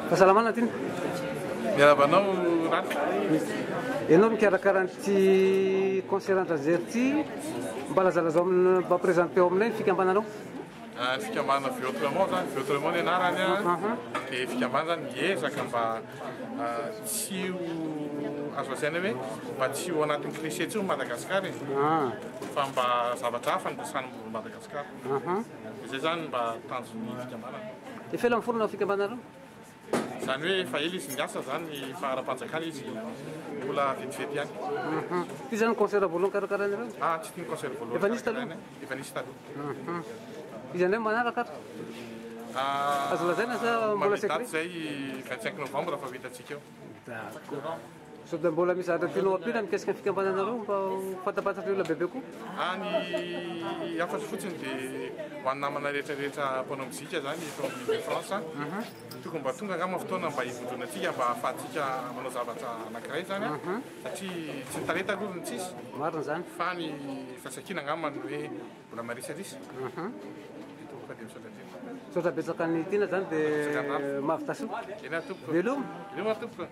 Fahasalamana Tiana. Miarahaba anao Ralph. Ianao mikarakara an'ity concert Andrajery ity, mba lazalazao amina, mba présenteo aminay ny fikambananao. Ah, ny fikambanana Vie Autrement zany, Vie Autrement ny anarany a, dia fikambanana zany miezaka mba ah, tsy ho azo lazaina hoe mba tsy ho anatin'ny cliché intsony Madagasikara e, Ah, fa mba zavatra hafa no resahana momba Madagasikara. aha. Dia zay zany mba tanjon'ny fikambanana. Efa ela miforona ny fikambananareo? Zany hoe efa ela izy niasa zany fa ara-panjakana izy mbola vetivety ihany. Ity zany concert voalohany karakarainareo? Ah, tsy ity ny concert voalohany. Efa nisy taloha? karakaraina, Efa nisy taloha. Iza indray manaraka ary? Ah, Azo lazaina sa mbola manome secret? daty zay 25 novembre fa ho hitantsika eo. D'accord. Sao dia mbola misy zavatra tianao ampiana mikasika ny fikambananareo mba ho fantapantatry olona bebe koa? Ah, ny hafatro fotsiny dia ho an'ny namana rehetrarehetra mpanao mozika zany eto amin'ny Ile France. Tokony mba tonga angamba fotoana mba hivondronantsika mba ahafahantsika manao zavatra anankiray zany a. Satria tsy ny talenta aloha no tsisy Marina zany. fa ny firaisankina angamba no hoe mbola marisarisa. Dia tompoko dia misaotra indrindra. Misaotra betsaka ny tiana zany dia mahavita soa. Eny ah, tompoko. Veloma. Veloma tompoko.